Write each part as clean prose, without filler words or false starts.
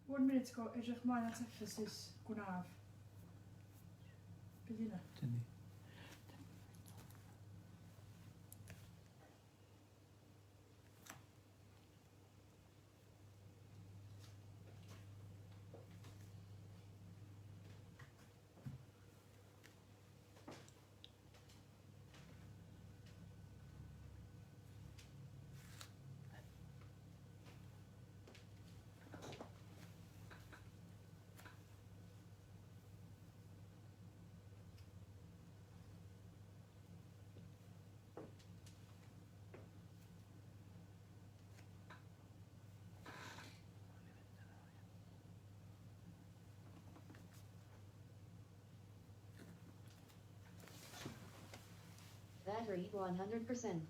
One minute ago, edrych mlaen at Ephesus, gwnaf. Be di hynna? Dyn ni. Battery 100%.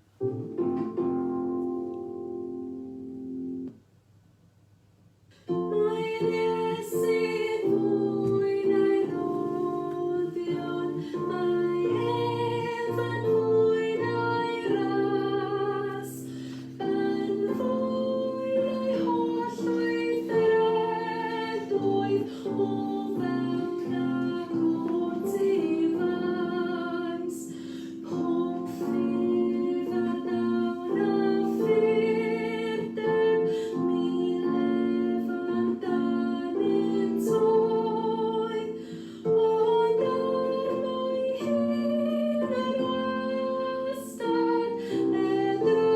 Mae'r Iesu'n fwy na'i roddion, mae ef yn fwy na'i ras, yn fwy na'i holl weithredoedd o fewn ac o'r tu maes. Pob ffydd a ddawn a phurdeb, mi lef amdanynt oedd, ond arno'i hun ar wastad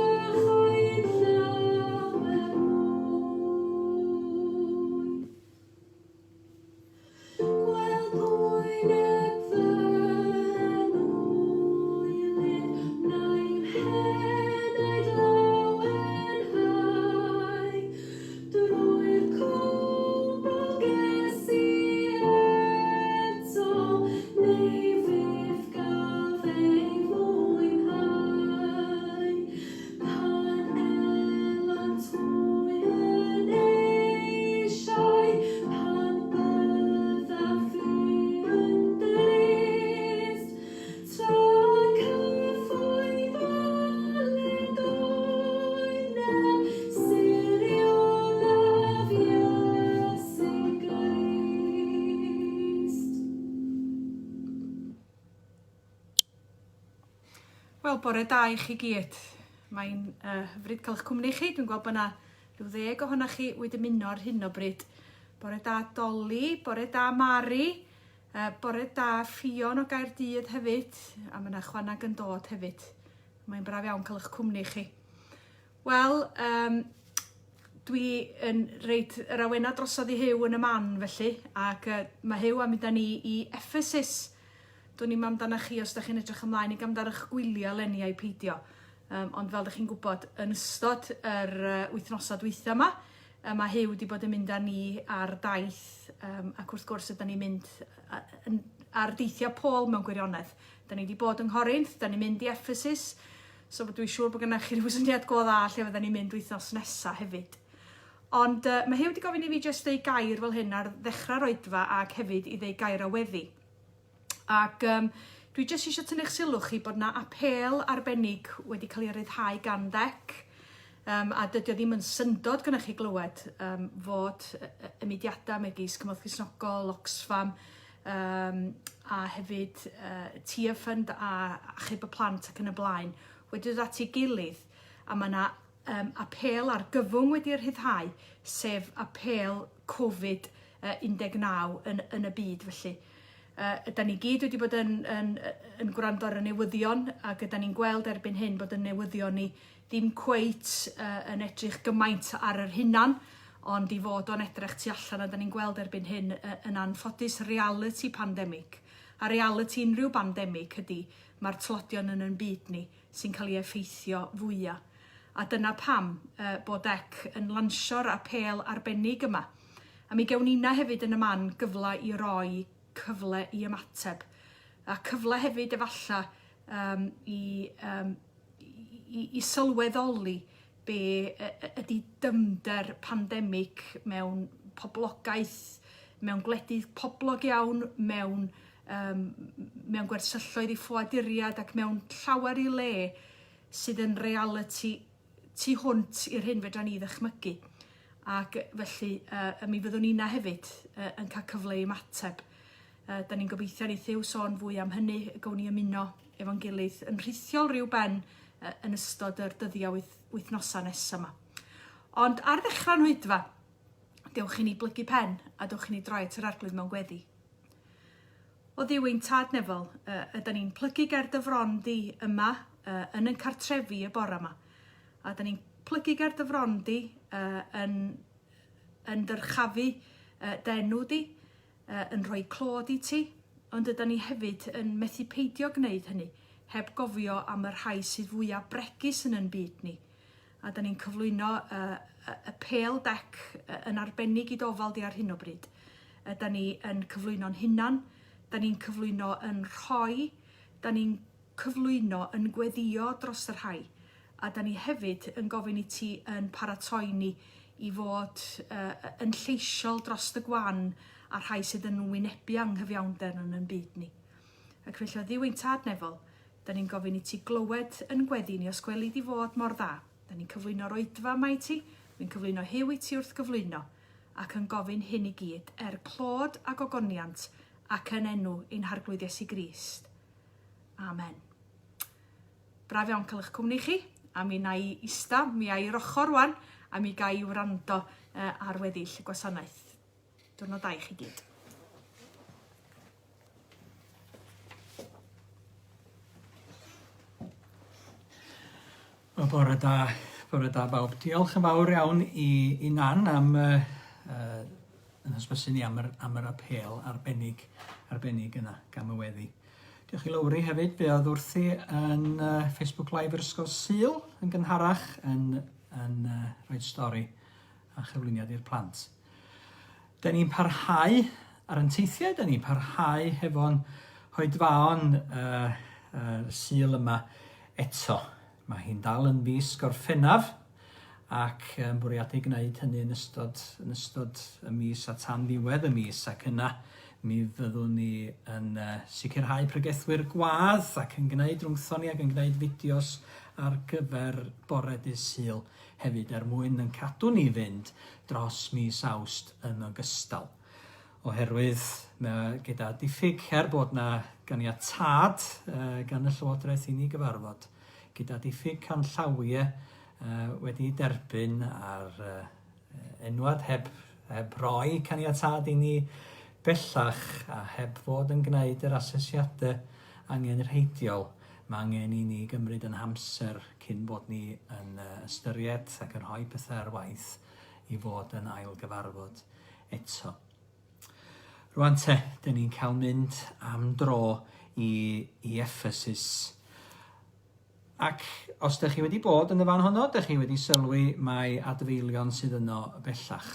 edrychai'n llawer mwy. Gweld wyneb fy anwylyd, wnaem henaid lawenhau. Drwy'r cwbl ges i eto, neu fyth gaf ei fwynhau. Pan elont hwy yn eisiau, pan byddaf fi yn drist, tra cyffoedd weled oeneb siriolaf Iesu Grist. Wel, bore da i chi gyd. Mae'n uh, hyfryd cael eich cwmni chi. Dwi'n gweld bod yna rhyw ddeg ohonoch chi wedi ymuno ar hyn o bryd. Bore da Dolly, bore da Mari, uh, bore da Ffion o Gaerdydd hefyd, a mae yna chwanag yn dod hefyd. Mae'n braf iawn cael eich cwmni chi. Wel, um, dwi yn reit yr awena drosodd i Huw yn y man felly, ac uh, mae Huw am mynd â ni i Ephesus. Dwn i'm amdanach chi os da chi'n edrych ymlaen i gamdar eich gwyliau leni ai peidio. Um, ond fel da chi'n gwybod, yn ystod yr uh, wythnosau dwytha yma, uh, mae Huw wedi bod yn mynd â ni ar daith, um, ac wrth gwrs ydy ni'n mynd ar deithiau Paul mewn gwirionedd. Da ni wedi bod yng Nghorinth, da ni'n mynd i Ephesus, So dwi'n siŵr bod gennych chi rhyw syniad go dda lle fydden ni'n mynd wythnos nesa hefyd. Ond uh, mae Huw wedi gofyn i fi jyst ddeud gair fel hyn ar ddechrau'r oedfa ac hefyd i ddeud gair o weddi. Ac um, dwi jyst eisiau tynnu'ch sylw chi bod na apêl arbennig wedi cael ei ryddhau gan DEC, um, a dydy o ddim yn syndod gynnwch chi glywed um, fod y mudiadau megis Cymorth Cristnogol, Oxfam, um, a hefyd uh, Tia Fund a Achub y Plant ac yn y blaen wedi dod at ei gilydd a mae yna um, apêl ar gyfwng wedi'i rhyddhau, sef apêl Covid-19 yn, yn y byd felly. Uh, yda ni gyd wedi bod yn, yn, yn gwrando ar y newyddion ac yda ni'n gweld erbyn hyn bod y newyddion ni ddim cweit uh, yn edrych gymaint ar yr hunan, ond i fod o'n edrych tu allan a da ni'n gweld erbyn hyn uh, yn anffodus reality pandemig. A reality unrhyw bandemig ydy mae'r tlodion yn yn byd ni sy'n cael ei effeithio fwya. A dyna pam uh, bod EC yn lansio'r apêl arbennig yma. A mi gewn nina hefyd yn y man gyfle i roi cyfle i ymateb. A cyfle hefyd efalla um, i, um, i, i sylweddoli be ydy dyfnder pandemig mewn poblogaeth, mewn gwledydd poblog iawn, mewn, um, mewn gwersylloedd i ffoaduriad ac mewn llawer i le sydd yn realiti tu hwnt i'r hyn fedra ni ddychmygu. Ac felly uh, mi fyddwn ni'na hefyd uh, yn cael cyfle i ymateb. Uh, da ni'n gobeithio neith Huw sôn fwy am hynny, y gown ni ymuno efo'n gilydd yn rhithiol rhyw ben uh, yn ystod yr dyddiau wyth, wythnosau nesaf yma. Ond ar ddechrau'n oedfa, dewch i ni blygu pen a dewch i ni droi at yr Arglwydd mewn gweddi. O Dduw ein Tad nefol, uh, ydan ni'n plygu ger dy fron di yma uh, yn yn cartrefi y bore yma. A da ni'n plygu ger dy fron di uh, yn, yn dyrchafu uh, dy enw di, uh, yn rhoi clod i ti, ond yda ni hefyd yn methu peidio gwneud hynny, heb gofio am y rhai sydd fwyaf bregus yn yn byd ni. A da ni'n cyflwyno uh, y pêl dec yn arbennig i dofal di ar hyn o bryd. Da ni yn cyflwyno'n hunan, da ni'n cyflwyno yn rhoi, da ni'n cyflwyno yn gweddïo dros y rhai, a da ni hefyd yn gofyn i ti yn paratoi ni i fod uh, yn lleisiol dros y gwan a rhai sydd yn wynebu anghyfiawnder yn yn byd ni. Ac felly o Dduw ein Tad nefol, da ni'n gofyn i ti glywed yn gweddi ni os gweli di fod mor dda. Da ni'n cyflwyno'r oedfa yma i ti, wy'n cyflwyno Huw i ti wrth gyflwyno, ac yn gofyn hyn i gyd er clod a gogoniant ac yn enw ein Harglwydd Iesu Grist. Amen. Braf iawn cael eich cwmni chi, a mi na i ista, mi a i'r ochr rwan, a mi ga i wrando uh, ar weddill y gwasanaeth. Diwrnod da i chi gyd. Wel, bore da, bore da bawb. Diolch yn fawr iawn i, i Nan am uh, uh, yn hysbysu ni am yr, am yr apêl arbennig, arbennig yna gan y weddi. Diolch i Lowri hefyd, fe oedd wrthi yn uh, Facebook Live yr Ysgol Sul yn gynharach yn, yn uh, rhoi stori a chyflwyniad i'r plant. Da ni'n parhau ar ein teithiau, da ni'n parhau hefo'n hoedfaon uh, uh, Sul yma eto. Mae hi'n dal yn fis Gorffennaf ac yn bwriadu gwneud hynny yn ystod, yn ystod y mis a tan ddiwedd y mis ac yna mi fyddwn ni yn uh, sicrhau pregethwyr gwadd ac yn gwneud rhwngthon ni ac yn gwneud fideos ar gyfer bore dydd Sul hefyd er mwyn yn cadw ni fynd dros mis Awst yn ogystal. Oherwydd mae gyda diffyg, er bod 'na ganiatâd gan y Llywodraeth i ni gyfarfod, gyda diffyg canllawiau wedi derbyn a'r enwad heb, heb roi caniatâd i ni bellach a heb fod yn gwneud yr asesiadau angenrheidiol, mae angen i ni gymryd yn hamser cyn bod ni yn ystyried ac yn rhoi pethau ar waith i fod yn ail gyfarfod eto. Rwan te, dyn ni'n cael mynd am dro i, i Ephesus. Ac os dych chi wedi bod yn y fan honno, dych chi wedi sylwi mai adfeilion sydd yno bellach.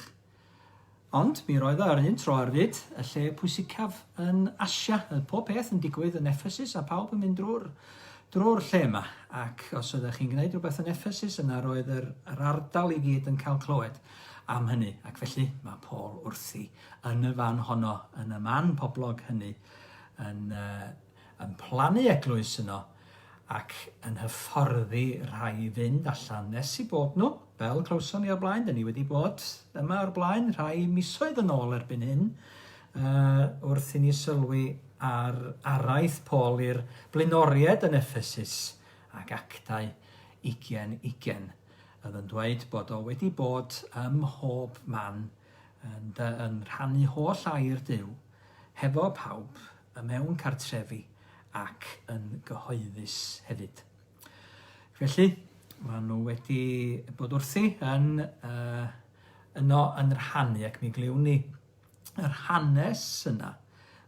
Ond mi roedd o ar un tro ar fyd y lle pwysicaf yn Asia. Oedd pob peth yn digwydd yn Ephesus a pawb yn mynd drwy'r drwy'r lle yma. Ac os oeddech chi'n gwneud rhywbeth yn Ephesus yna roedd yr, yr ardal i gyd yn cael clywed am hynny. Ac felly mae Paul wrthi yn y fan honno, yn y man poblog hynny, yn, uh, yn plannu eglwys yno ac yn hyfforddi rhai i fynd allan nes i bod nhw, fel clywson ni o'r blaen, dyn ni wedi bod yma o'r blaen rhai misoedd yn ôl erbyn hyn, uh, wrth i ni sylwi ar araith Paul i'r blaenoriaid yn Ephesus ac Actau ugian ugian. Oedd yn dweud bod o wedi bod ym mhob man yn, yn rhannu holl air Duw hefo pawb mewn cartrefi ac yn gyhoeddus hefyd. Felly, maen nhw wedi bod wrthi yn, uh, yno yn rhannu ac mi glywn ni yr hanes yna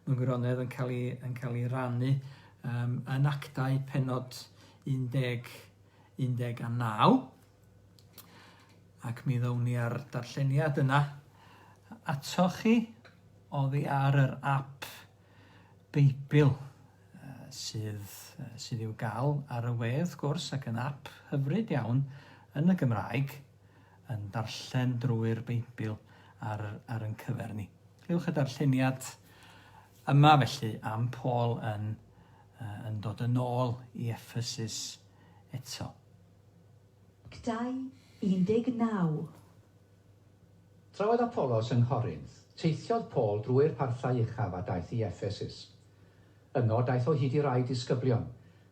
mewn gwirionedd yn cael ei, yn cael ei rannu um, yn actau penod 11, 19 ac mi ddown ni ar darlleniad yna atoch chi oddi ar yr app Beibl sydd, sydd i'w gael ar y we wrth gwrs ac yn app hyfryd iawn yn y Gymraeg yn darllen drwy'r Beibl ar, ar yn cyfer ni. Clywch y darlleniad yma felly am Paul yn, yn dod yn ôl i Ephesus eto. 2, 19. Tra oedd Apolos yng Nghorinth, teithiodd Paul drwy'r parthau uchaf a daeth i Effesus. Yno daeth o hyd i rai disgyblion,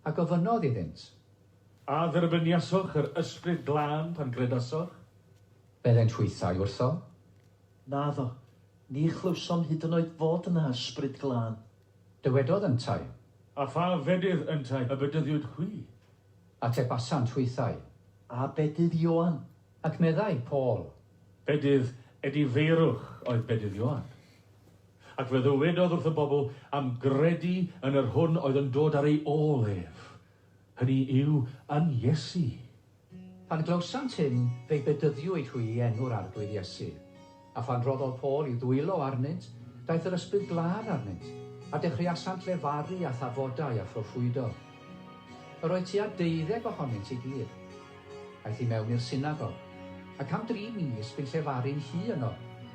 a gofynnodd iddynt. A dderbyniasoch yr Ysbryd Glân pan gredasoch? Meddent hwythau wrtho. Naddo, ni chlywsom hyd yn oed fod yna Ysbryd Glân. Dywedodd yntau. A pha fedydd yntau y bedyddiwyd chwi? Atebasant hwythau. A bedydd Ioan. Ac meddai Paul. Bedydd edifeirwch oedd bedydd Ioan. Ac fe ddywedodd wrth y bobl am gredu yn yr hwn oedd yn dod ar ei ôl ef, hynny yw, yn Iesu. Pan glywsant hyn, fe'i bedyddiwyd hwy i enw'r Arglwydd Iesu. A phan roddodd Paul ei ddwylo arnynt, daeth yr Ysbryd Glân arnynt, a dechreuasant lefaru â thafodau a phroffwydo. Yr oedd tua deuddeg ohonynt i gyd. Aeth i mewn i'r synagog, ac am dri mis bu'n llefaru'n hy yno,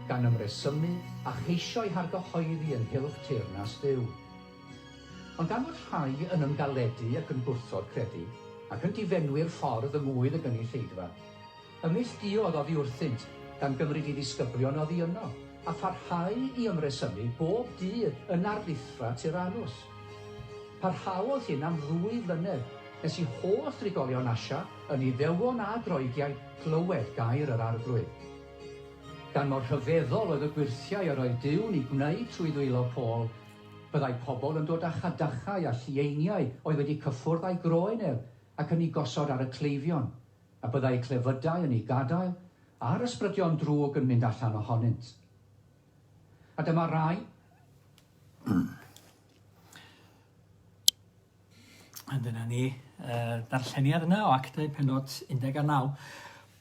gan ymresymu a cheisio'i hargyhoeddi ynghylch teyrnas Dduw. Ond gan fod rhai yn ymgaledu ac yn gwrthod credu, ac yn difenwi'r ffordd yng ngŵydd y gynulleidfa, ymneillduodd oddi wrthynt, gan gymryd ei ddisgyblion oddi yno, a pharhau i ymresymu bob dydd yn arlithfa Tyrannus. Parhaodd hyn am ddwy flynedd, nes i holl drigolion Asia, yn Iddewon a Groegiaid, glywed gair yr Arglwydd. Gan mor rhyfeddol oedd y gwyrthiau yr oedd Duw'n eu gwneud trwy ddwylo Paul, byddai pobl yn dod â chadachau a llieiniau oedd wedi cyffwrdd â'i groen ef ac yn eu gosod ar y cleifion, a byddai eu clefydau yn eu gadael, a'r ysbrydion drwg yn mynd allan ohonynt. A dyma rai A dyna ni, uh, darlleniad yna o Actau penod 19.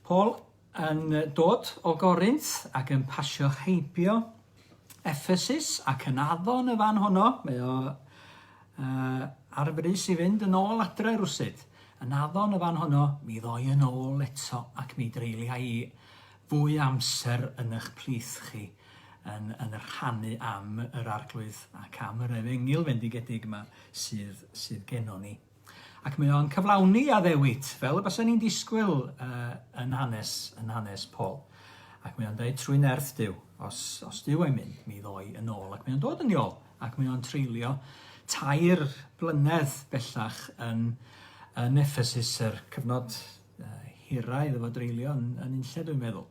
Paul yn dod o Gorinth ac yn pasio heibio Ephesus ac yn addo yn y fan honno. Mae o uh, ar frys i fynd yn ôl adre rwsyd. Yn addo yn y fan honno, mi ddoi yn ôl eto ac mi dreuliau i fwy amser yn eich plith chi yn, yn rhannu am yr Arglwydd ac am yr efengyl fendigedig yma sydd, sydd gennon ni. Ac mae o'n cyflawni addewid, fel y bysen ni'n disgwyl uh, yn, hanes, yn hanes Paul. Ac mae o'n dweud trwy nerth Duw, os, os Duw ei mynd, mi ddoi yn ôl. Ac mae o'n dod yn ôl, ac mae o'n treulio tair blynedd bellach yn, yn Ephesus, yr cyfnod uh, hira iddo fo dreulio yn, yn unlle dwi'n meddwl.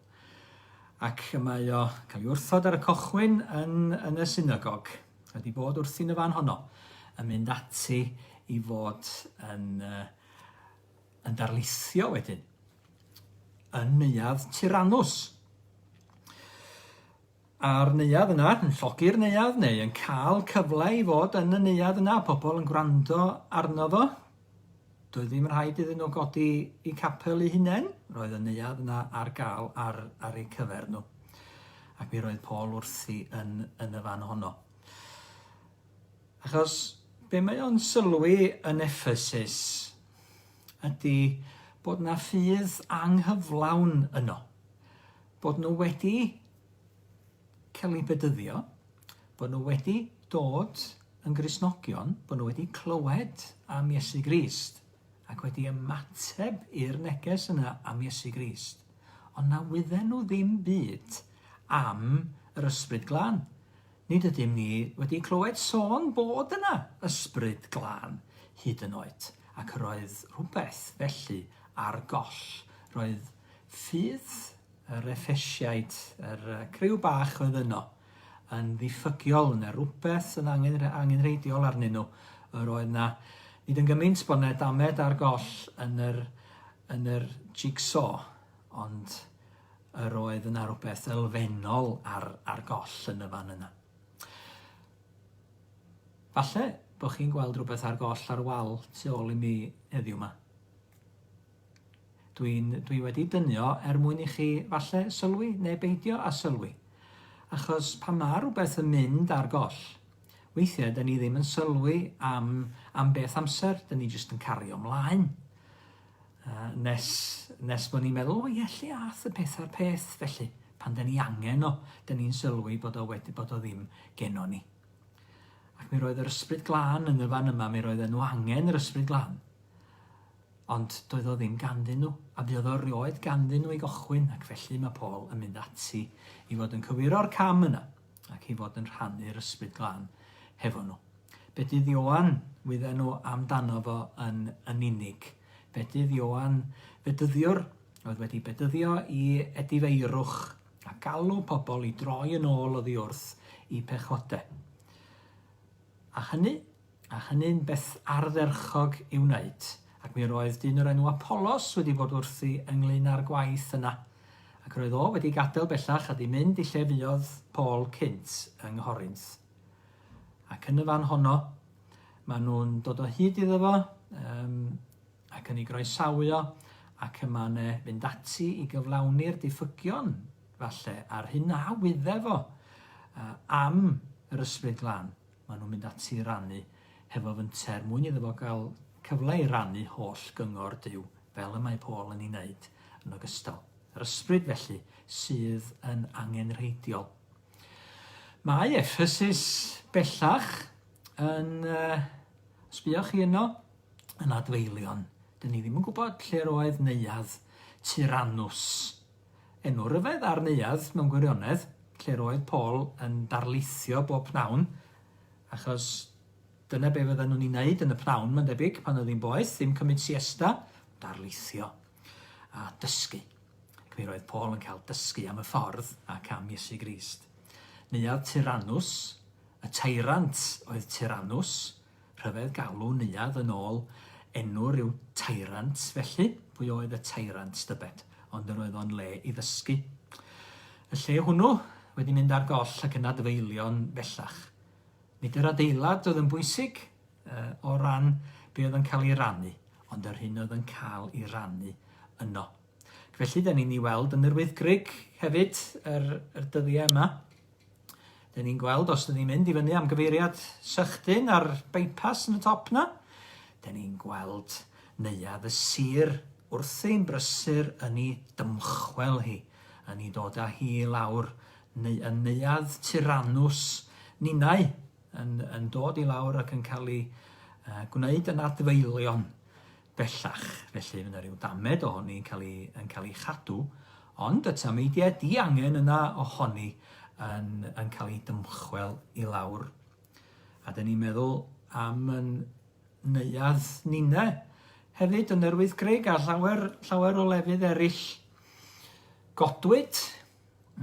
Ac mae o cael ei wrthod ar y cochwyn yn, yn y synagog. Wedi bod wrthi'n y fan honno, yn mynd ati i fod yn, uh, yn darlithio wedyn yn neuadd Tyrannus. A'r neuadd yna, yn llogi'r neuadd neu yn cael cyfle i fod yn y neuadd yna, pobl yn gwrando arno fo, Doedd ddim rhaid iddyn nhw godi eu capel eu hunain, roedd y neuadd yna ar gael ar, ar eu cyfer nhw. Ac mi roedd Paul wrthi yn, yn y fan honno. Achos be mae o'n sylwi yn Ephesus ydy bod na ffydd anghyflawn yno. Bod nhw wedi cael eu bedyddio, bod nhw wedi dod yn Gristnogion, bod nhw wedi clywed am Iesu Grist ac wedi ymateb i'r neges yna am Iesu Grist, ond na wydden nhw ddim byd am yr Ysbryd Glân. Nid ydym ni wedi clywed sôn bod yna Ysbryd Glân hyd yn oed, ac roedd rhywbeth felly ar goll. Roedd ffydd yr Effesiaid, yr criw bach oedd yno, yn ddiffygiol, yna rhywbeth yn angen, angenrheidiol arnyn nhw. Yr oedd na, nid yn gymaint bod yna damed ar goll yn yr, yn yr jigsaw, ond yr oedd yna rhywbeth elfennol ar, ar goll yn y fan yna. Falle bod chi'n gweld rhywbeth ar goll ar wal tu ôl i mi heddiw yma. Dwi'n, dwi wedi dynio er mwyn i chi falle sylwi neu beidio â sylwi. Achos pan mae rhywbeth yn mynd ar goll, weithiau dyn ni ddim yn sylwi am, am beth amser, dyn ni jyst yn cario ymlaen. Uh, nes, nes bod ni'n meddwl, o ie, lle ath y peth a'r peth, felly, pan dyn ni angen o, dyn ni'n sylwi bod o wedi bod o ddim geno ni. Ac mi roedd yr ysbryd glân yn y fan yma, mi roedd nhw angen yr ysbryd glân. Ond doedd o ddim ganddyn nhw, a fuodd o rioed ganddyn nhw i gychwyn, ac felly mae Paul yn mynd ati i fod yn cywiro'r cam yna, ac i fod yn rhannu'r Ysbryd Glân hefo nhw. Bedydd Ioan wydden nhw amdano fo yn yn unig. Bedydd Ioan, bedyddiwr, oedd wedi bedyddio i edifeirwch a galw pobl i droi yn ôl oddi wrth i pechode. A hynny a hynny'n beth ardderchog i'w wneud, ac mi roedd dyn o'r enw Apollos wedi bod wrthi ynglŷn â'r gwaith yna, ac roedd o wedi gadael bellach a 'di mynd i lle fuodd Paul cynt yng Nghorinth. Ac yn y fan honno, maen nhw'n dod o hyd iddo fo, um, ac yn ei groesawu o, ac y mae'n e fynd ati i gyflawni'r diffygion, falle, a'r hyn a wydde fo uh, am yr Ysbryd Glân. Maen nhw'n mynd ati i rannu hefo fynte er mwyn iddo fo gael cyfle i rannu holl gyngor Duw, fel y mae Paul yn ei wneud yn ogystal. Yr ysbryd, felly, sydd yn angenrheidiol. Mae Ephesus bellach yn, uh, os buoch chi yno, yn adfeilion. Dyn ni ddim yn gwybod lle'r oedd neuadd Tyrannus. Enw rhyfedd ar neuadd mewn gwirionedd, lle'r oedd Paul yn darlithio bob pnawn, achos dyna be fydden nhw'n ei wneud yn y pnawn, mae'n debyg, pan oedd hi'n boeth, ddim cymryd siesta, darlithio a dysgu. Ac mi roedd Paul yn cael dysgu am y ffordd ac am Iesu Grist. Neuadd Tyrannus, y tyrant oedd Tyrannus, Rhyfedd galw neuadd yn ôl enw rhyw tyrant felly, pwy oedd y tyrant dybed? Ond yr oedd o'n le i ddysgu. Y lle hwnnw wedi mynd ar goll ac yn adfeilion bellach. Nid yr adeilad oedd yn bwysig uh, o ran be oedd yn cael ei rannu, ond yr hyn oedd yn cael ei rannu yno. Ac felly, da ni'n ei weld yn yr Wyddgrug hefyd yr, yr dyddiau yma. Dyn ni'n gweld os dyn ni'n mynd i fyny am gyfeiriad Sychdyn a'r bypass yn y top na, dyn ni'n gweld neuadd y sir wrthi'n brysur yn ei dymchwel hi, yn ei dod â hi i lawr, neu yn neuadd Tyrannus ninnau yn, yn dod i lawr ac yn cael ei uh, gwneud yn adfeilion. bellach, felly fydd 'na ryw damed ohoni yn cael ei, yn cael ei chadw, ond y tameidiau diangen yna ohoni yn, yn cael ei dymchwel i lawr. A dyn ni'n meddwl am yn neuadd ninne hefyd yn yr Wyddgrug a llawer, llawer o lefydd eraill. Godwyd,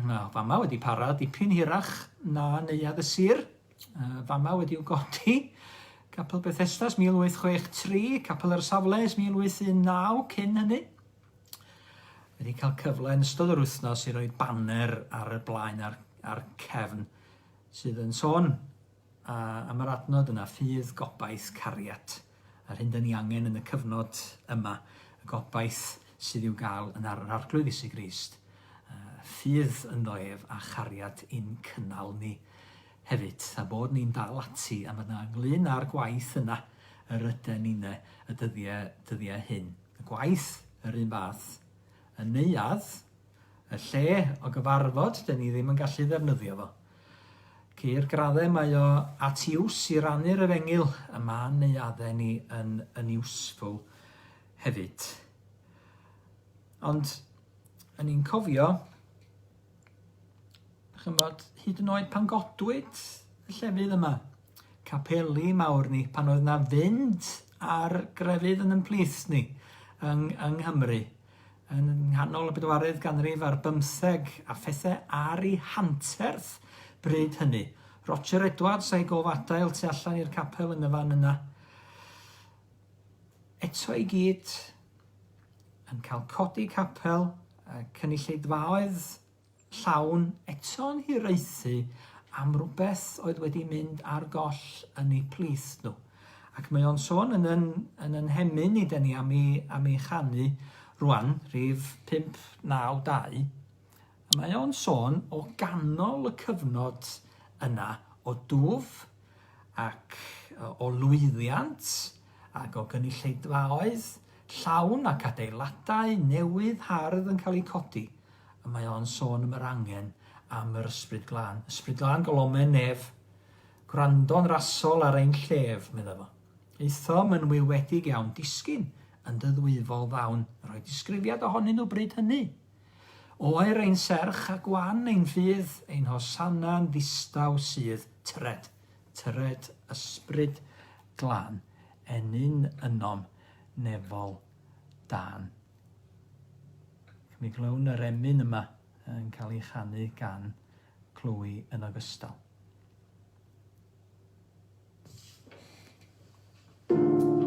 na, fama wedi para dipyn hirach na neuadd y sir, Fama wedi'w godi. Capel Bethesdas 1863, Capel yr Safle 1819 cyn hynny. Wedi cael cyfle yn ystod yr wythnos i roi baner ar y blaen a'r, a'r cefn sydd yn sôn a, am yr adnod yna, ffydd, gobaith, cariad. A'r hyn dyn ni angen yn y cyfnod yma, y gobaith sydd i'w gael yn ar yr Arglwydd Iesu Grist, ffydd ynddo ef a chariad i'n cynnal ni hefyd, a bod ni'n dal ati am yna ynglyn â'r gwaith yna yr yden ninne y dyddie, dyddiau hyn. Y gwaith yr un fath, y neuadd, y lle o gyfarfod, dyn ni ddim yn gallu ddefnyddio fo. Ceir graddau mae o at iws i rannu'r efengyl, y ma'n neuaddau ni yn, yn useful hefyd. Ond, yn ni'n cofio, chymod, hyd yn oed pan godwyd y llefydd yma, capeli mawr ni, pan oedd na fynd ar grefydd yn ymplith ni yng, yng Nghymru, yn nghanol y bedwaredd ganrif ar bymtheg a phethau ar ei hanterth bryd hynny. Roger Edwards a'i gof adael tu allan i'r capel yn y fan yna. Eto i gyd, yn cael codi capel, cynulleidfaoedd llawn eto'n hiraethu am rywbeth oedd wedi mynd ar goll yn eu plith nhw. Ac mae o'n sôn yn yn, yn yn hemyn ni, dyn ni am ei, am ei chanu rwan, rhif 592. A mae o'n sôn o ganol y cyfnod yna o dwf ac o lwyddiant ac o gynulleidfaoedd llawn ac adeiladau newydd hardd yn cael eu codi, y mae o'n sôn am yr angen am yr Ysbryd Glân. Ysbryd Glân golomen nef, gwrando'n rasol ar ein llef, medda fo. Aethom yn wywedig iawn, disgyn yn dy ddwyfol ddawn. Rhoi disgrifiad ohonyn nhw bryd hynny. Oer ein serch a gwan ein ffydd, ein hosanna'n ddistaw sydd, tyred, tyred ysbryd glân, ennyn ynom nefol dân. Ac mi glywn yr emyn yma yn cael ei chanu gan Chloe yn ogystal. Ysbryd glân,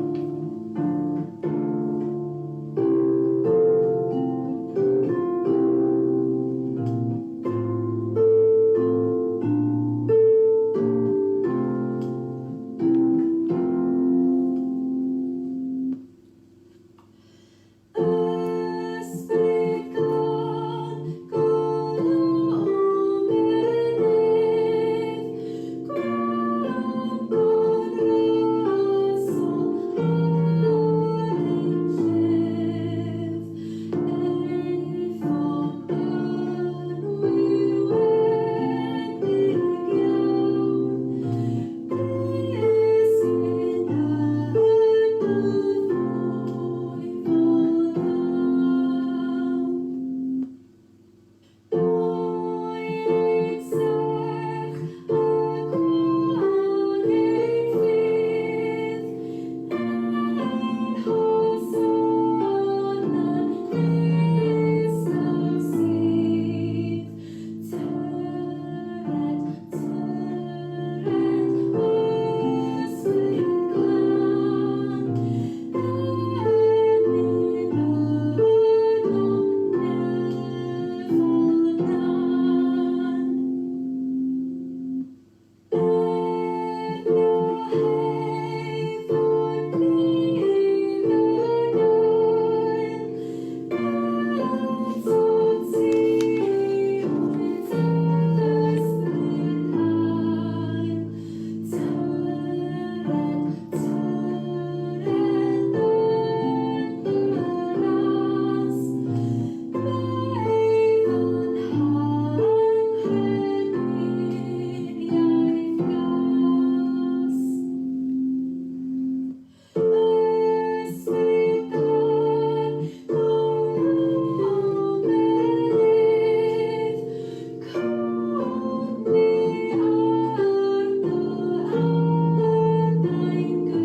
goleuo mynydd, gwrando rasol ar ein llef.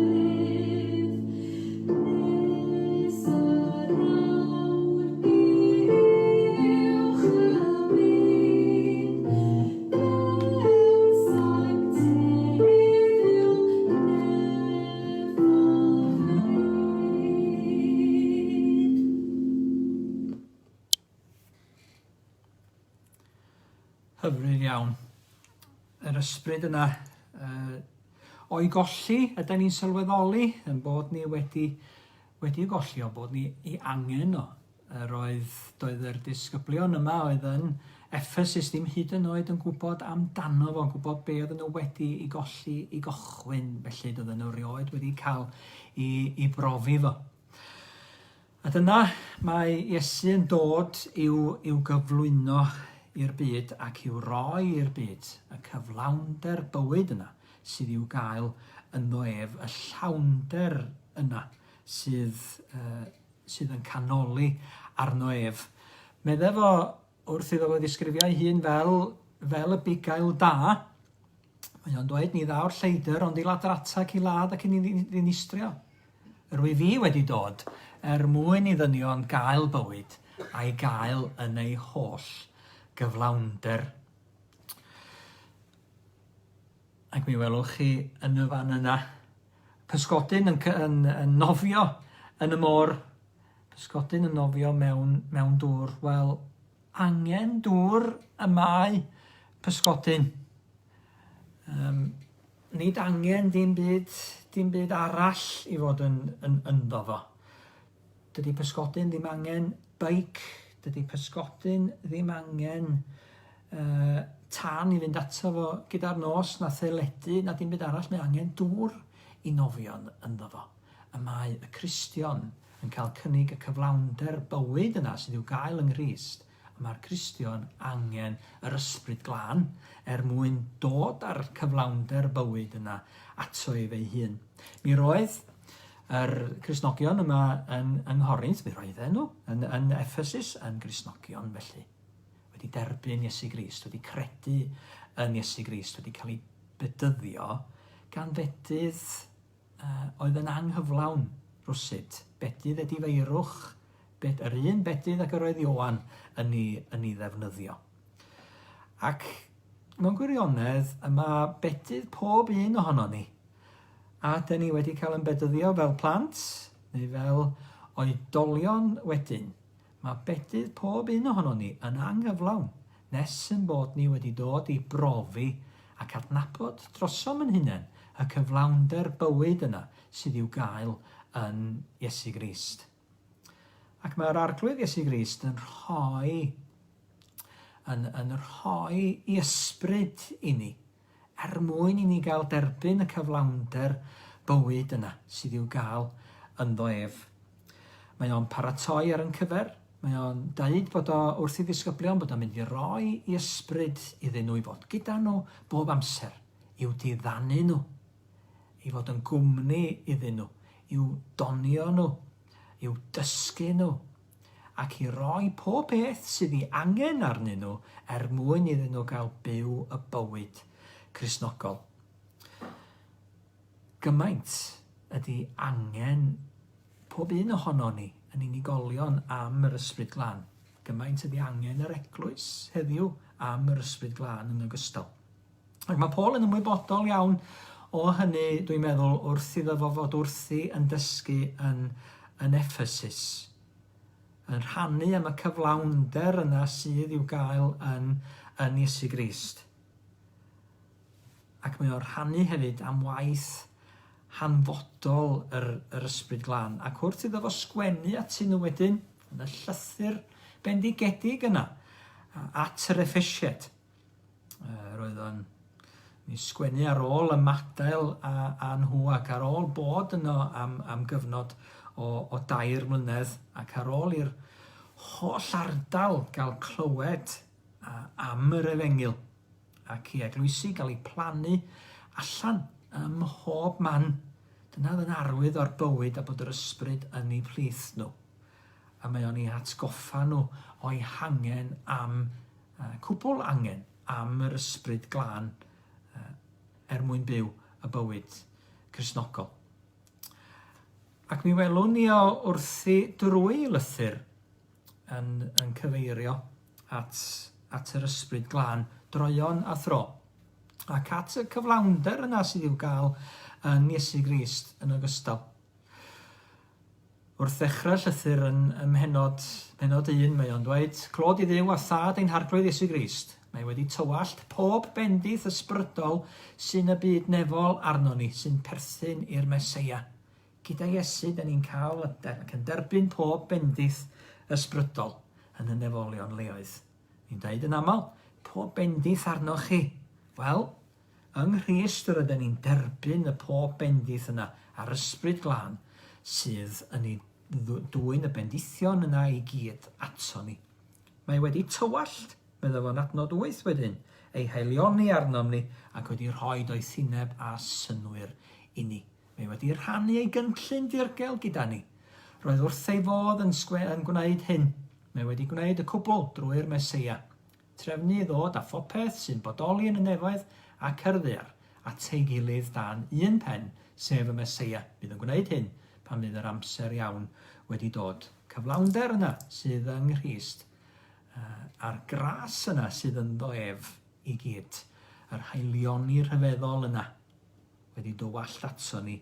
Aethom yn wywedig iawn, Hyfryd iawn. Yr ysbryd yna uh, o'i golli, ydy ni'n sylweddoli yn bod ni wedi wedi ei golli o, bod ni ei angen o. Yr oedd, doedd yr disgyblion yma oedd yn Ephesus ddim hyd yn oed yn gwybod amdano fo, yn gwybod be oedden nhw wedi ei golli i gochwyn, felly doedden nhw rioed wedi cael i, i brofi fo. A dyna mae Iesu yn dod i'w, i'w gyflwyno i'r byd ac i'w roi i'r byd, y cyflawnder bywyd yna sydd i'w gael ynddo ef, y llawnder yna sydd, uh, sydd yn canoli arno ef. Medde fo wrth iddo fo ddisgrifio ei hun fel, fel y bugail da, mae o'n dweud ni ddaw'r lleidr ond i ladrata ac i ladd ac i ddinistrio. Yr wyf fi wedi dod er mwyn i ddynion gael bywyd a'i gael yn ei holl gyflawnder. Ac mi welwch chi yn y fan yna pysgodyn yn, yn, yn nofio yn y môr, pysgodyn yn nofio mewn, mewn dŵr. Wel, angen dŵr y mae pysgodyn. Um, nid angen dim byd, dim byd arall i fod yn, yn ynddo fo. Dydy pysgodyn ddim angen beic, dydy pysgodyn ddim angen uh, tân i fynd ato fo gyda'r nos, na theledu, na dim byd arall, mae angen dŵr i nofio'n ynddo fo. Y mae y Cristion yn cael cynnig y cyflawnder bywyd yna sydd i'w gael yng Nghrist, y mae'r Cristion angen yr Ysbryd Glân er mwyn dod â'r cyflawnder bywyd yna ato ef ei hun. Mi roedd yr Cristnogion yma yn, yng Nghorinth, mi roedden nhw yn, yn Ephesus yn Gristnogion felly. Wedi derbyn Iesu Grist, wedi credu yn Iesu Grist, wedi cael ei bedyddio gan fedydd uh, oedd yn anghyflawn rwsut. Bedydd edifeirwch, bed, yr un bedydd ag yr oedd Ioan yn ei, yn ei ddefnyddio. Ac mewn gwirionedd, y mae bedydd pob un ohono ni. A dyn ni wedi cael yn bedyddio fel plant, neu fel oedolion wedyn. Mae bedydd pob un ohonon ni yn anghyflawn nes ein bod ni wedi dod i brofi ac adnabod drosom yn hunain y cyflawnder bywyd yna sydd i'w gael yn Iesu Grist. Ac mae'r Arglwydd Iesu Grist yn rhoi yn, yn rhoi i ysbryd i ni, er mwyn i ni gael derbyn y cyflawnder bywyd yna sydd i'w gael ynddo ef. Mae o'n paratoi ar yn cyfer, mae o'n deud bod o wrth i ddisgyblion bod o'n mynd i roi i ysbryd iddyn nhw i fod gyda nhw bob amser, i'w diddanu nhw, i fod yn gwmni iddyn nhw, i'w donio nhw, i'w dysgu nhw, ac i roi pob peth sydd ei angen arnyn nhw er mwyn iddyn nhw gael byw y bywyd Cristnogol. Gymaint ydy angen pob un ohono ni yn unigolion am yr Ysbryd Glân. Gymaint ydy angen yr eglwys heddiw am yr Ysbryd Glân yn ogystal. Ac mae Paul yn ymwybodol iawn o hynny, dwi'n meddwl, wrth iddo fo fod wrthi yn dysgu yn, yn Ephesus, yn rhannu am y cyflawnder yna sydd i'w gael yn, yn Iesu Grist. Ac mae o'n rhannu hefyd am waith hanfodol yr, yr Ysbryd Glân. Ac wrth iddo fo sgwennu atyn nhw wedyn, yn y llythyr bendigedig yna, at yr Effesiaid, Roedd o'n mi sgwennu ar ôl ymadael â, â nhw ac ar ôl bod yno am, am gyfnod o, o dair mlynedd ac ar ôl i'r holl ardal gael clywed am yr efengyl ac i eglwysi gael eu plannu allan ym mhob man. Dyna oedd yn arwydd o'r bywyd a bod yr ysbryd yn eu plith nhw. A mae o'n eu hatgoffa nhw o'i hangen am cwbl angen am yr ysbryd glân er mwyn byw y bywyd Cristnogol. Ac mi welwn ni o wrthi drwy lythyr yn, yn cyfeirio at, at yr ysbryd glân droeon a thro, ac at y cyflawnder yna sydd i'w gael yn Iesu Grist yn ogystal. Wrth ddechrau llythyr yn ym mhennod, pennod 1, mae o'n dweud, Clod i Dduw a Thad ein Harglwydd Iesu Grist. Mae wedi tywallt pob bendith ysbrydol sy'n y byd nefol arnon ni, sy'n perthyn i'r Meseia. Gyda Iesu, da ni'n cael ac yn derbyn pob bendith ysbrydol yn y nefolion leoedd. Ni'n dweud yn aml, pob bendith arnoch chi. Wel, Yng Nghrist yr ydyn ni'n derbyn y pob bendith yna a'r Ysbryd Glân sydd yn ei dwyn y bendithion yna i gyd ato ni. Mae wedi tywallt, medda fo'n adnod 8 wedyn, ei haelioni arnom ni ac wedi rhoi doethineb a synnwyr i ni. Mae wedi rhannu ei gynllun dirgel gyda ni. Roedd wrth ei fodd yn, yn gwneud hyn. Mae wedi gwneud y cwbl drwy'r Meseia. Trefnu i ddod â phopeth sy'n bodoli yn y nefoedd ac ar y ddaear at ei gilydd dan un pen, sef y Meseia. Bydd yn gwneud hyn pan fydd yr amser iawn wedi dod. Cyflawnder yna sydd yng Nghrist, a'r gras yna sydd ynddo ef i gyd, yr haelioni rhyfeddol yna wedi dywallt ato ni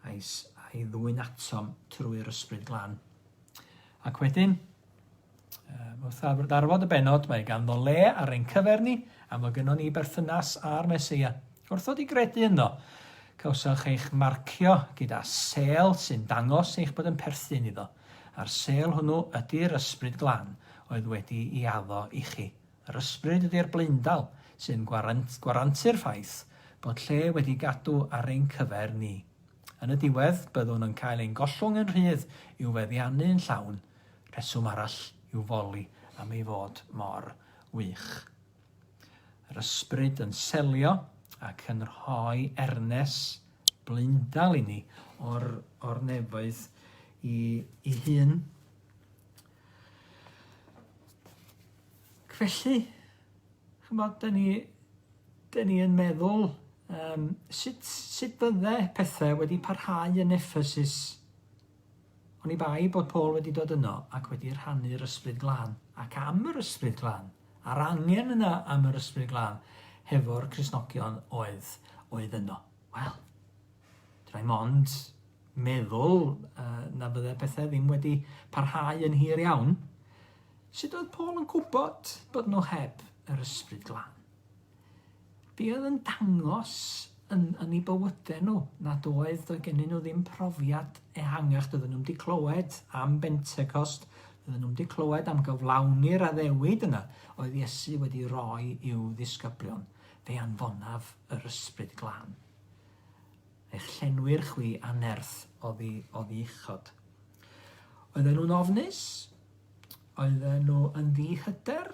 a'i, a'i ddwyn atom trwy'r Ysbryd Glân. Ac wedyn, Wrth ddarfod y bennod, mae ganddo le ar ein cyfer ni, a mae gynnon ni berthynas â'r Meseia. Wrth ddod i gredu ynddo, cawsoch eich marcio gyda sêl sy'n dangos eich bod yn perthyn iddo, a'r sêl hwnnw ydy'r Ysbryd Glân oedd wedi i addo i chi. Yr Ysbryd ydy'r blaendal sy'n gwarantu'r ffaith bod lle wedi gadw ar ein cyfer ni. Yn y diwedd, byddwn yn cael ein gollwng yn rhydd i'w feddiannu yn llawn, Rheswm arall i'w foli am ei fod mor wych. Yr ysbryd yn selio ac yn rhoi ernes blaendal i ni o'r, or nefoedd i, i hun. Ac felly, chymod, da ni, da ni yn meddwl um, sut, sut fydde pethau wedi parhau yn Ephesus oni bai bod Paul wedi dod yno ac wedi rhannu'r Ysbryd Glân, ac am yr Ysbryd Glân, a'r angen yna am yr Ysbryd Glân hefo'r Cristnogion oedd, oedd yno. Wel, dwi mond meddwl uh, na fydde pethau ddim wedi parhau yn hir iawn. Sut oedd Paul yn gwybod bod nhw heb yr Ysbryd Glân? Be oedd yn dangos yn, yn eu bywydau nhw nad oedd, doedd gennyn nhw ddim profiad ehangach, doedden nhw'm 'di clywed am Bentecost, doedden nhw'm 'di clywed am gyflawni'r addewid yna oedd Iesu wedi roi i'w ddisgyblion, fe anfonaf yr Ysbryd Glân. Eich llenwir chwi â nerth oddi, oddi uchod. Oedden nhw'n ofnus? Oedden nhw yn ddihyder?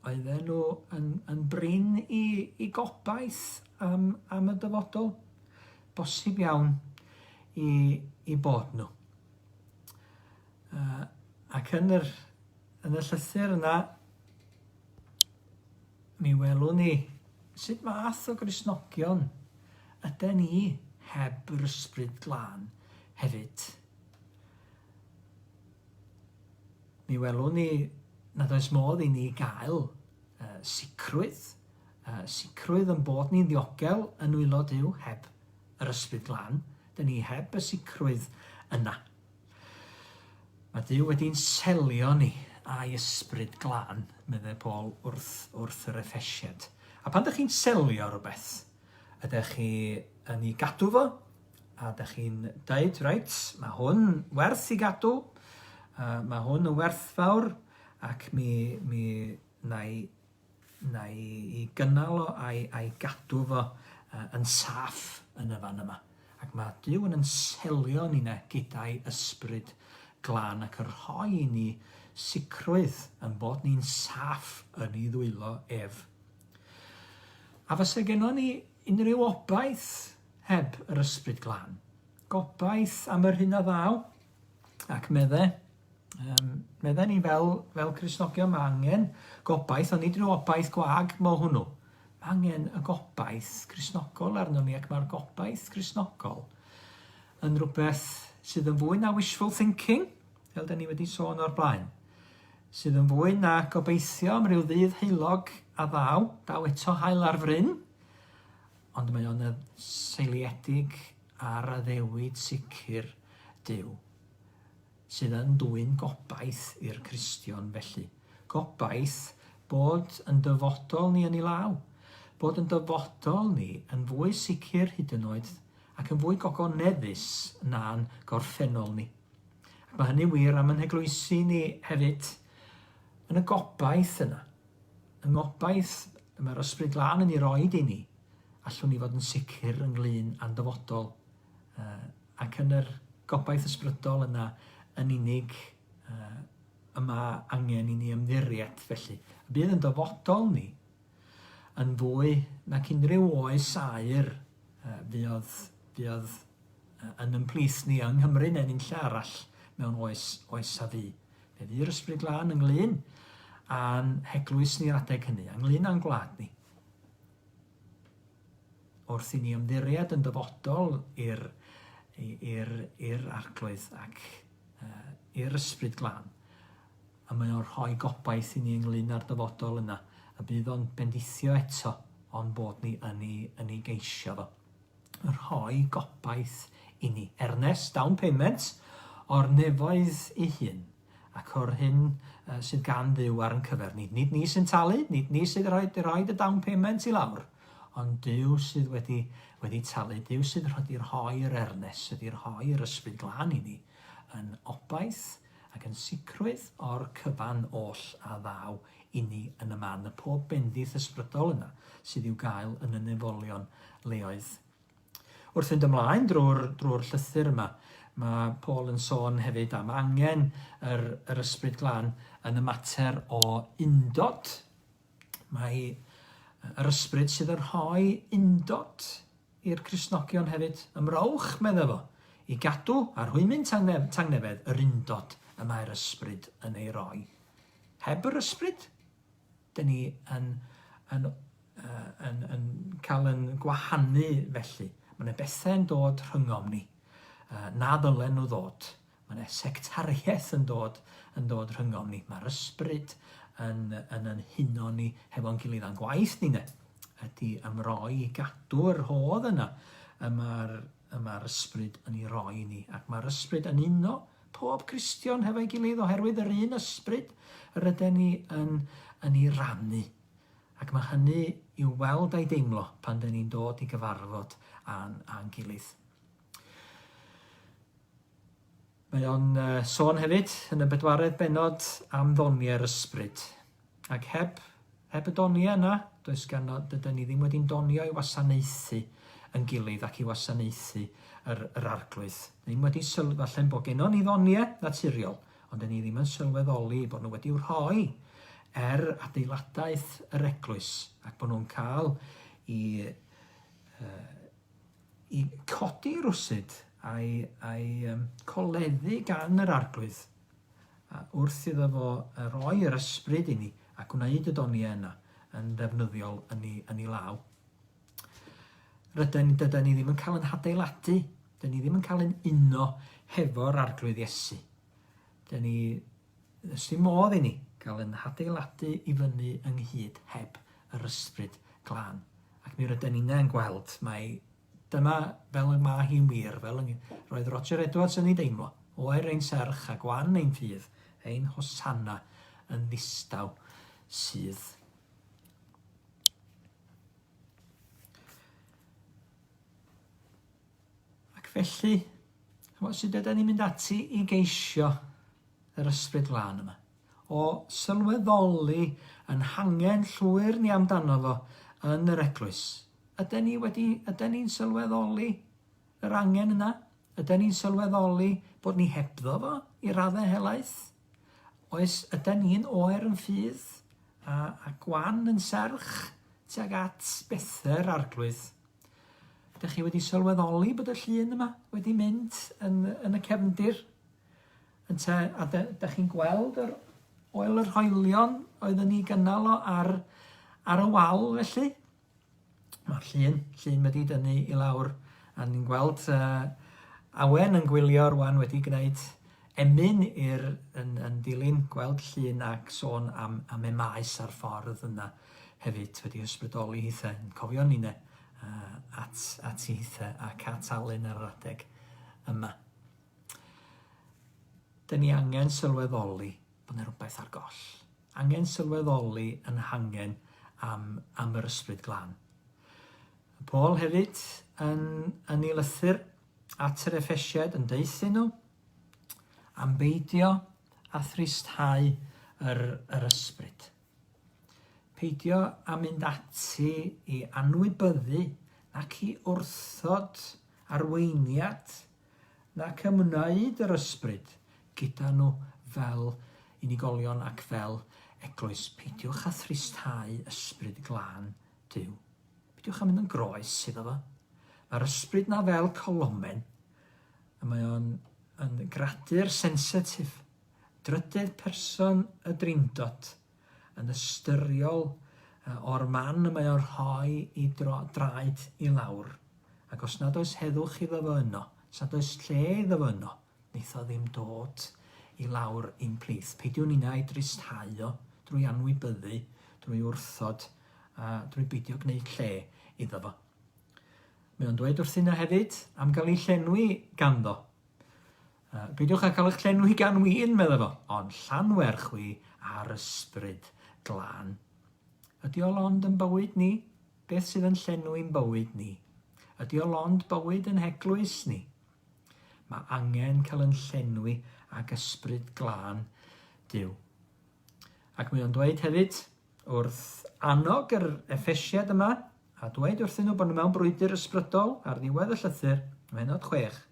Oedden nhw yn, yn brin i, i gobaith am, am y dyfodol? Bosib iawn i, i bod nhw. Uh, ac yn yr, yn y llythyr yna, mi welwn ni sut math o Gristnogion yden ni heb yr Ysbryd Glân hefyd. Mi welwn ni nad oes modd i ni gael uh, sicrwydd, uh, sicrwydd yn bod ni'n ddiogel yn nwylo Duw heb yr Ysbryd Glân. Dyn ni heb y sicrwydd yna. Mae Duw wedi'n selio ni a'i Ysbryd Glân, meddai Paul wrth, wrth yr Effesiad. A pan ydych chi'n selio rhywbeth, ydych chi yn ei gadw fo A dych chi'n deud, reit, mae hwn werth i gadw, uh, mae hwn yn werthfawr, ac mi, mi na i, na i, i gynnal o a'i, a'i gadw fo uh, yn saff yn y fan yma. Ac mae Duw yn yn selio ni na gyda'i ysbryd glân ac yn rhoi i ni sicrwydd yn bod ni'n saff yn ei ddwylo ef. A fysa gennon ni unrhyw obaith heb yr Ysbryd Glân? Gobaith am yr hyn a ddaw? Ac medde, um, medde ni fel, fel Cristnogion, mae angen gobaith, ond nid rhyw obaith gwag mo hwnnw. Mae angen y gobaith Cristnogol arno ni, ac mae'r gobaith Cristnogol yn rhywbeth sydd yn fwy na wishful thinking, fel da ni wedi sôn o'r blaen, sydd yn fwy na gobeithio am ryw ddydd heulog a ddaw, daw eto haul ar fryn, ond mae o'n seiliedig ar addewid sicr Duw, sydd yn dwyn gobaith i'r Cristion felly. Gobaith bod yn dyfodol ni yn ei law, bod yn dyfodol ni yn fwy sicr hyd yn oed ac yn fwy gogoneddus na'n gorffennol ni. Ac mae hynny'n wir am yn heglwysi ni hefyd, yn y gobaith yna, yng ngobaith y mae'r Ysbryd Glân yn ei roed i ni, allwn ni fod yn sicr ynglyn â'n dyfodol. Uh, ac yn yr gobaith ysbrydol yna yn unig uh, y mae angen i ni ymddiried felly. Y bydd yn dyfodol ni yn fwy nac unrhyw oes aur uh, fuodd, fuodd yn ymplith ni yng Nghymru neu'n unlle arall mewn oes, oes a fu. Fe fu'r Ysbryd Glân ynglyn â'n heglwys ni'r adeg hynny, ynglyn â'n gwlad ni. Wrth i ni ymddiried yn dyfodol i'r i'r i'r Arglwydd ac uh, i'r Ysbryd Glân, a mae o'n rhoi gobaith i ni ynglyn â'r dyfodol yna, a bydd o'n bendithio eto o'n bod ni yn ei, yn ei geisio fo. Rhoi gobaith i ni. Ernes, down payment, o'r nefoedd ei hun, ac o'r hyn uh, sydd gan Dduw ar yn cyfer ni. Nid ni sy'n talu, nid ni sydd rhoi, rhoi y down payment i lawr, ond Duw sydd wedi, wedi talu, Duw sydd wedi rhoi'r ernes, wedi rhoi'r ysbryd glân i ni, yn obaith ac yn sicrwydd o'r cyfan oll a ddaw inni yn y man, y pob bendith ysbrydol yna sydd i'w gael yn y nefolion leoedd. Wrth fynd ymlaen drwy'r, drwy'r llythyr yma, mae Paul yn sôn hefyd am angen yr, yr Ysbryd Glân yn y mater o undod. Mae yr ysbryd sydd yn rhoi undod i'r Cristnogion hefyd, Ymrowch, medda fo, i gadw a rhwymyn tangnefedd yr undod y mae'r Ysbryd yn ei roi. Heb yr Ysbryd, dyn ni yn, yn, uh, yn, yn cael yn gwahanu felly. Mae yna bethau'n dod rhyngom ni uh, na ddylen nhw ddod. Mae yna sectariaeth yn dod, yn dod rhyngom ni. Mae'r ysbryd yn, yn yn huno ni hefo'n gilydd a'n gwaith ni ne ydy ymroi i gadw'r rhodd yna y mae'r y mae'r ysbryd yn ei roi i ni. Ac mae'r ysbryd yn uno pob Cristion hefo'i gilydd oherwydd yr un ysbryd yr yden ni yn, yn ei rannu. Ac mae hynny i'w weld a'i deimlo pan dyn ni'n dod i gyfarfod â'n, â'n gilydd. Mae o'n sôn hefyd yn y bedwaredd bennod am ddoniau'r ysbryd. Ac heb, heb y doniau yna, does gan, dydyn ni ddim wedi'n donio i wasanaethu yn gilydd ac i wasanaethu yr, yr arglwydd. Ddim wedi sylw, falle'n bod gennon ni ddoniau naturiol, ond dyn ni ddim yn sylweddoli bod nhw wedi'w rhoi er adeiladaeth yr eglwys ac bod nhw'n cael i uh, i codi rwsut a'i, a'i um, coleddu gan yr arglwydd a wrth iddo fo roi yr ysbryd i ni a gwneud y doniau yna yn ddefnyddiol yn ei, yn ei law. Rydyn, dydyn ni ddim yn cael yn hadeiladu, dyn ni ddim yn cael yn uno hefo'r arglwydd Iesu. Dyn ni, does dim modd i ni gael yn hadeiladu i fyny ynghyd heb yr ysbryd glân. Ac mi rydyn ninnau'n gweld mai dyma fel y mae hi'n wir, fel yng, roedd Roger Edwards yn ei deimlo, oer ein serch a gwan ein ffydd, ein hosanna yn ddistaw sydd. Ac felly, chymod, sut ydyn ni'n mynd ati i geisio yr ysbryd glân yma? O sylweddoli yn hangen llwyr ni amdano fo yn yr eglwys. Yden ni wedi, yden ni'n sylweddoli yr angen yna? Yden ni'n sylweddoli bod ni hebddo fo i raddau helaeth? Oes, yden ni'n oer yn ffydd a, a gwan yn serch tuag at bethe'r arglwydd? Ydych chi wedi sylweddoli bod y llun yma wedi mynd yn, yn y cefndir? Ynte, a da, da chi'n gweld yr oel yr hoelion oedd yn ei gynnal o ar, ar y wal felly? Mae'r llun, llun wedi dynnu i lawr a ni'n gweld uh, Awen yn gwylio rwan wedi gwneud emyn i'r yn, yn dilyn gweld llun ac sôn am, am y maes a'r ffordd yna hefyd wedi ysbrydoli hithe yn cofio ninne uh, at, at hithe ac at Alun ar yr adeg yma. Dyn ni angen sylweddoli bod yna rhywbeth ar goll. Angen sylweddoli yn hangen am, am yr ysbryd glân. Paul hefyd yn, yn ei lythyr at yr Effesiaid yn deuthyn nhw am beidio a thristhau yr, yr ysbryd. Peidio â mynd ati i anwybyddu nac i wrthod arweiniad nac ymwneud yr ysbryd gyda nhw fel unigolion ac fel eglwys. Peidiwch â thristhau ysbryd glân Duw. Peidiwch â mynd yn groes iddo fo. Mae'r ysbryd 'na fel colomen, a mae o'n yn gradur sensitif. Drydydd person y Drindod yn ystyriol o'r man y mae o'n rhoi i dro, draed i lawr. Ac os nad oes heddwch iddo fo yno, os nad oes lle iddo fo yno, wneith o ddim dod i lawr i'n plith. Peidiwn ninnau ei dristhau o drwy anwybyddu, drwy wrthod, a drwy beidio gwneud lle iddo fo. Mae o'n dweud wrthyn nhw hefyd am gael ei llenwi ganddo. Peidiwch â cael eich llenwi gan win, medda fo, ond llanwer chwi ar ysbryd glân. Ydy o lond yn bywyd ni? Beth sydd yn llenwi'n bywyd ni? Ydy o lond bywyd yn heglwys ni? Mae angen cael yn llenwi ag ysbryd glân Duw. Ac mae o'n dweud hefyd, wrth annog yr Effesiad yma, a dweud wrthyn nhw bod nhw mewn brwydr ysbrydol ar ddiwedd y llythyr, mhenod 6,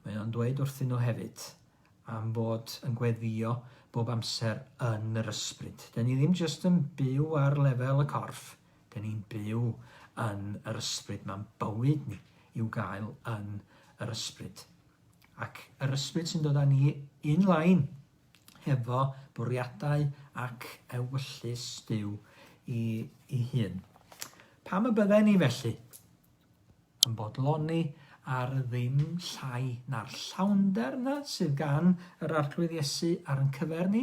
Mae o'n dweud wrthyn nhw hefyd am fod yn gweddïo bob amser yn yr ysbryd. Dyn ni ddim jyst yn byw ar lefel y corff, dyn ni'n byw yn yr ysbryd. Mae'n bywyd ni i'w gael yn yr ysbryd. Ac yr ysbryd sy'n dod â ni in line hefo bwriadau ac ewyllys Duw i, i hun. Pam y bydden ni felly yn bodloni ar ddim llai na'r llawnder yna sydd gan yr Arglwydd Iesu ar yn cyfer ni,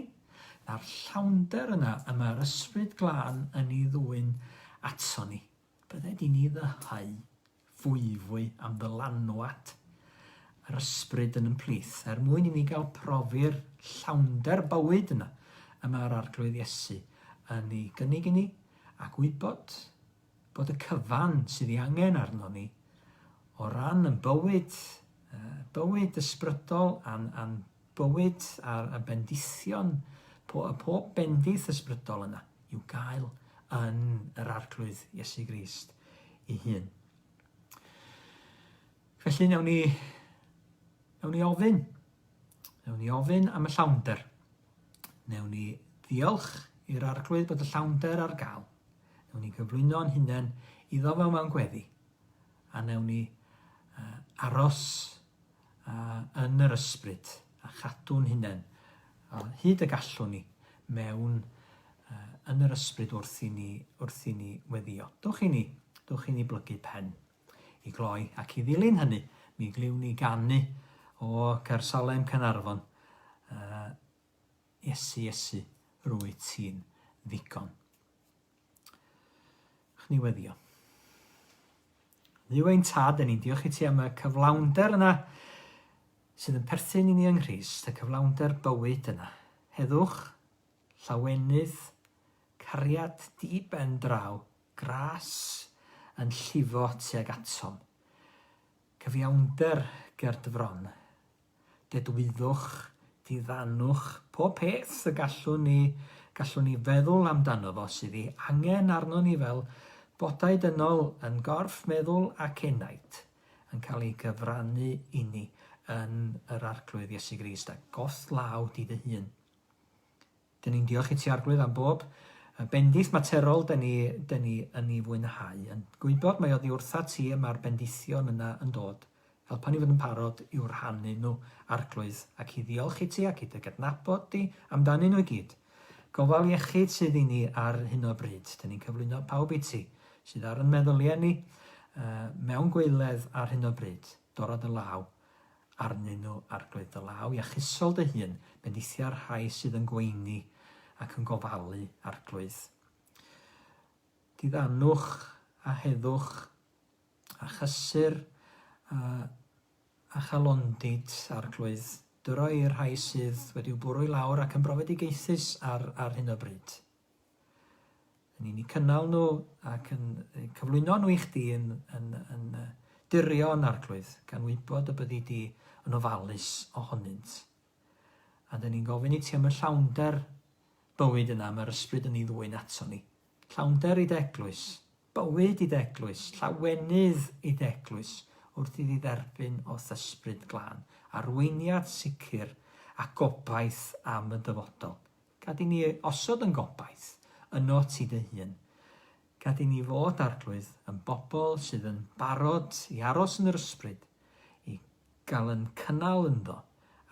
na'r llawnder yna y mae'r Ysbryd Glân yn ei ddwyn ato ni. Bydded i ni ddyheu fwyfwy am ddylanwad yr Ysbryd yn yn plith, er mwyn i ni gael profi'r llawnder bywyd yna y mae'r Arglwydd Iesu yn ei gynnig i ni, a gwybod bod y cyfan sydd ei angen arno ni o ran yn bywyd, bywyd ysbrydol a'n, a'n bywyd a'r, a bendithion, po, y pob bendith ysbrydol yna i'w gael yn yr Arglwydd Iesu Grist ei hun. Felly, newn ni, newn ni ofyn. Newn ni ofyn am y llawnder. Newn ni ddiolch i'r Arglwydd bod y llawnder ar gael. Newn ni gyflwyno'n hunain iddo fe mewn gweddi. A newn ni uh, aros uh, yn yr ysbryd a chadw'n hunain uh, hyd y gallwn ni mewn uh, yn yr ysbryd wrth i ni, wrth i ni weddio. Dwch i ni, dwch i ni blygu pen i gloi ac i ddilyn hynny mi glywn ni ganu o Caersalem Caernarfon uh, Iesu, Iesu, rwyt ti'n ddigon. Chni weddio. Dduw ein tad, ni'n diolch i ti am y cyflawnder yna sydd yn perthyn i ni yng Nghrist, y cyflawnder bywyd yna. Heddwch, llawenydd, cariad di ben draw, gras yn llifo tuag atom. Cyfiawnder ger dy fron. Dedwyddwch, diddanwch, pob peth y gallwn ni, gallwn ni feddwl amdano fo sydd ei angen arnon ni fel bodau dynol yn gorff, meddwl ac enaid, yn cael ei gyfrannu inni yn yr Arglwydd Iesu Grist, a goll law di dy hun. Dyn ni'n diolch i ti Arglwydd am bob bendith materol dyn ni, dyn ni yn ei fwynhau, yn gwybod mai oddi wrtha ti y mae'r bendithion yna yn dod. Helpa ni fod yn parod i'w rhannu nhw, Arglwydd, ac i ddiolch i ti ac i dy gydnabod di amdanyn nhw i gyd. Gofal iechyd sydd i ni ar hyn o bryd. Dyn ni'n cyflwyno pawb i ti sydd ar yn meddyliau ni uh, mewn gwaeledd ar hyn o bryd. Dora dy law arnyn nhw, Arglwydd, dy law iachusol dy hun, bendithia'r rhai sydd yn gweini ac yn gofalu, Arglwydd. Diddanwch a heddwch a chysur a, a chalondid, Arglwydd, dyro i'r rhai sydd wedi'w bwrw i lawr ac yn brofedigaethus ar, ar hyn o bryd. Yn ni'n eu cynnal nhw ac yn cyflwyno nhw i chdi yn, yn, yn dirion, Arglwydd, gan wybod y byddi di yn ofalus ohonynt. A dyn ni'n gofyn i ti am y llawnder bywyd yna mae'r ysbryd yn ei ddwyn ato ni. Llawnder i dy eglwys, bywyd i dy eglwys, llawenydd i dy eglwys wrth iddi dderbyn o'th ysbryd glân, arweiniad sicr a gobaith am y dyfodol. Gad i ni osod yn gobaith ynot ti dy hun. Gad i ni fod, Arglwydd, yn bobl sydd yn barod i aros yn yr Ysbryd, i gael yn cynnal ynddo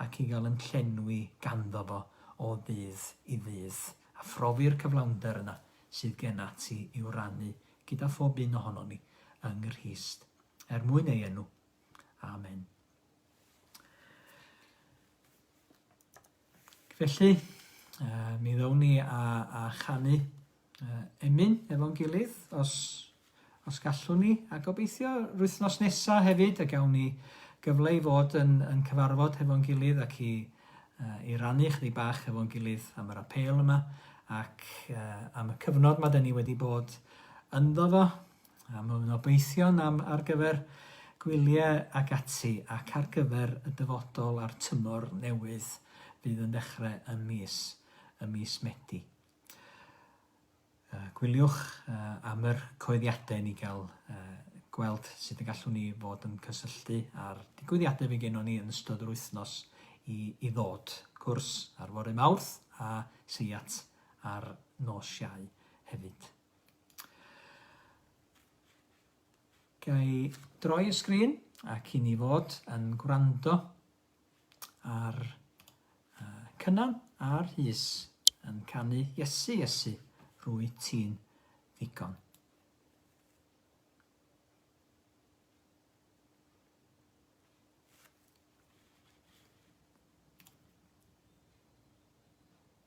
ac i gael yn llenwi ganddo fo o ddydd i ddydd, a phrofi'r cyflawnder yna sydd genat ti i'w rannu gyda phob un ohonon ni yng Nghrist, er mwyn ei enw. Amen. Felly, uh, mi ddown ni a, a chanu uh, emyn efo'n gilydd, os, os gallwn ni, a gobeithio wythnos nesaf hefyd y gawn ni gyfle i fod yn, yn cyfarfod hefo'n gilydd ac i, uh, i rannu chydig bach hefo'n gilydd am yr apêl yma ac uh, am y cyfnod mae dyn ni wedi bod ynddo fo A mae'n obeithion am ar gyfer gwyliau ac ati ac ar gyfer y dyfodol a'r tymor newydd fydd yn dechrau ym mis ym mis Medi. Uh, gwyliwch uh, am yr coeddiadau ni gael uh, gweld sut y gallwn ni fod yn cysylltu â'r digwyddiadau fydd gennon ni yn ystod yr wythnos i, i ddod. Cwrs ar fore Mawrth a seiat ar nos Iau hefyd. Ga i droi y sgrin ac i ni fod yn gwrando ar uh, Cynan a'r Rhys yn canu Iesu, Iesu, rwy ti'n ddigon.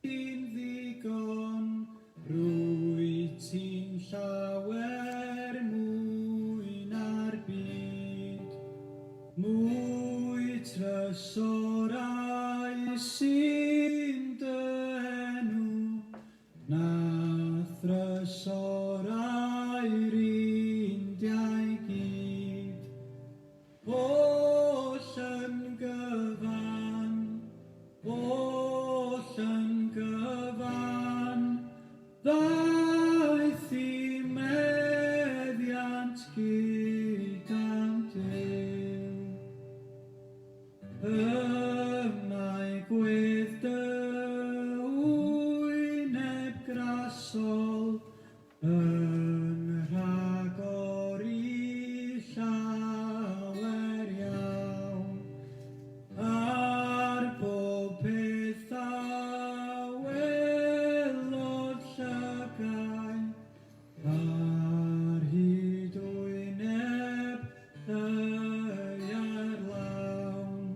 Ti'n ddigon, rwyt ti'n llawer mwy na'r byd. Mwy trysorau sy'n dy enw na thrysorau'r Indiau gyd. Oll yn gyfan, oll yn gyfan, ddaeth i meddiant gyda'n Duw. Y mae gwedd dy wyneb grasol Yn rhagori llawer iawn ar bob peth a welodd llygaid ar hyd wyneb ddaear lawn.